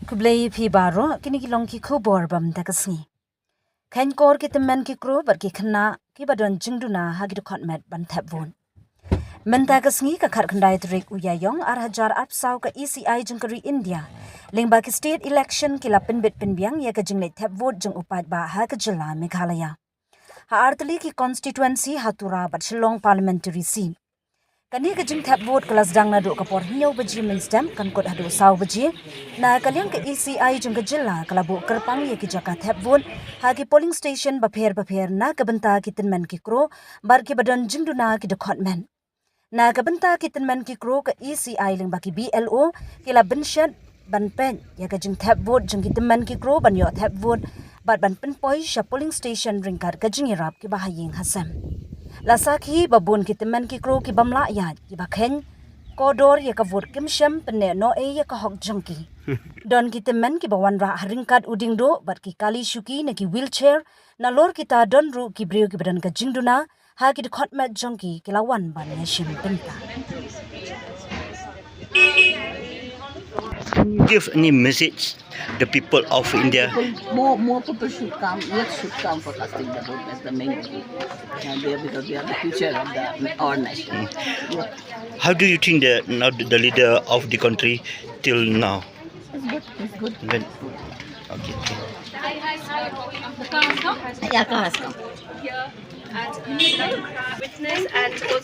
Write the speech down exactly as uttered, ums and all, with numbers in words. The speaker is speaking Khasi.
Khublei phi baroh, kine ki long ki khubor ba mynta ka sngi. Kheiñ kor ki tymmen ki kro bad ki khynnah kiba don jingduna ha ki dkhot met ban thep vote. Mynta ka sngi ka khatkhyndai tarik u Ïaïong ar hajar arphew saw ka E C I jong ka ri India lyngba ki state election ki la pynbit pynbiang ïa ka jingleit thep vote jong u paidbah ha ka jylla Meghalaya. Ha artylli ki constituency ha Tura bad Shillong parliamentary seat. Kane ka jingthep vote ka la sdang naduh ka por hynñiew baje mynstep kan kut haduh saw baje. Na ka liang ka E C I jong ka jylla ka la buh kyrpang ïa ki jaka thep vote ha ki polling station bapher bapher na ka bynta ki tymmen ki kro bad kiba don jingduna ki dkhot met. Na ka bynta ki tymmen ki kro ka E C I lyngba ki B L O ki la bynshet ban peit ïa ka jingthep vote jong ki tymmen ki kro ban ïoh thep vote bad ban pynpoi sha polling station ryngkat ka jingïarap kiba ha ïing ha sem. La sakhi ba bun ki tymmen ki kro ki bym lah ïaid kiba kheiñ kordor ïa ka vote kim shym pynneh noh ei ïa ka hok jong ki. Don ki tymmen kiba wanrah ha ryngkat u diengduh bad ki kali shuki na ki wheelchair, nalor kita don ruh ki briew kiba don ka jingduna ha ki dkhot met jong ki ki la wan ban ïashim bynta. Can you give any message the people of India? People, more, more people should come, youth should come for casting the vote. That's the main thing. And they are, because they are the future of the, our nation. Yeah. How do you think the, now the leader of the country till now? It's good, it's good. Good. Okay, okay. Yeah, class. Here at uh, witness and also